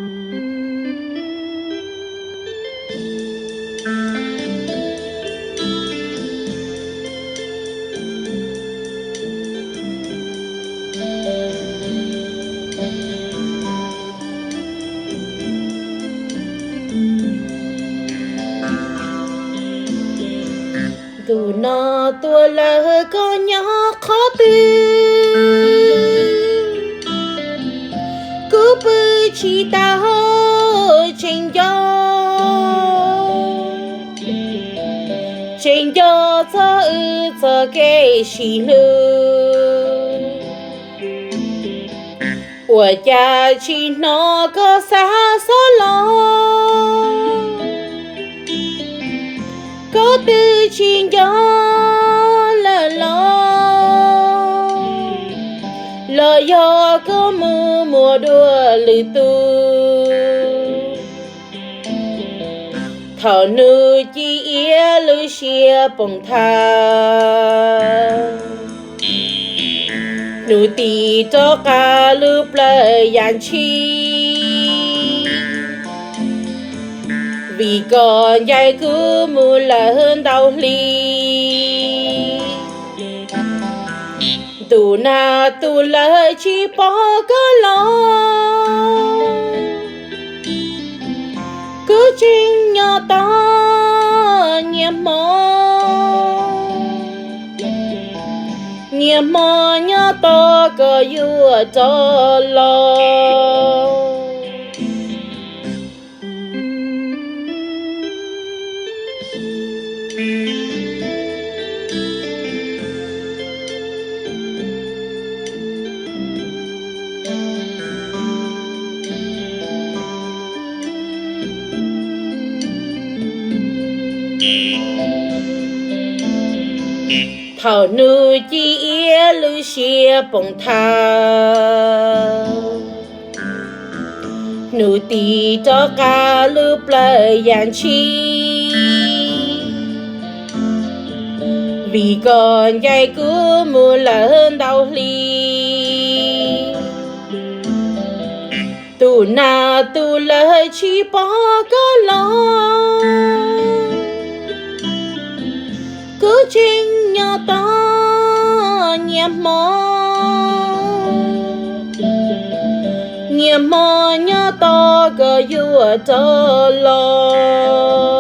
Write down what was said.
Ntu no tuag lawm koj nyob qhov twg? Kuv pw tsis tau, tseem nco, tseem nco txog wb txoj kev sib hlub. Ua cas tsis hnov koj xa xob los? Koj twb tsis nco lawm los? Los yog koj mus muaj dua lwm tus? Thaum nws ci iav lub siab poob thav, nws tig rov qab lub plawv yam ntshis, vim koj ncaim kuv mus lawm ntau hli. Ntu no tuag lawm tsis pom koj los, kuv tseem nyob tos nyias hmo, nyias hmo nyob tos koj yuav rov los. Thaum nws ci iav lub siab poob thav, nws tig rov qab lub plawv yam ntshis, vim koj ncaim kuv mus lawm ntau hli. Ntu no tuag lawm tsis pom koj los, kuv tseem nyob tos nyias hmo, nyias hmo nyob tos koj yuav rov los.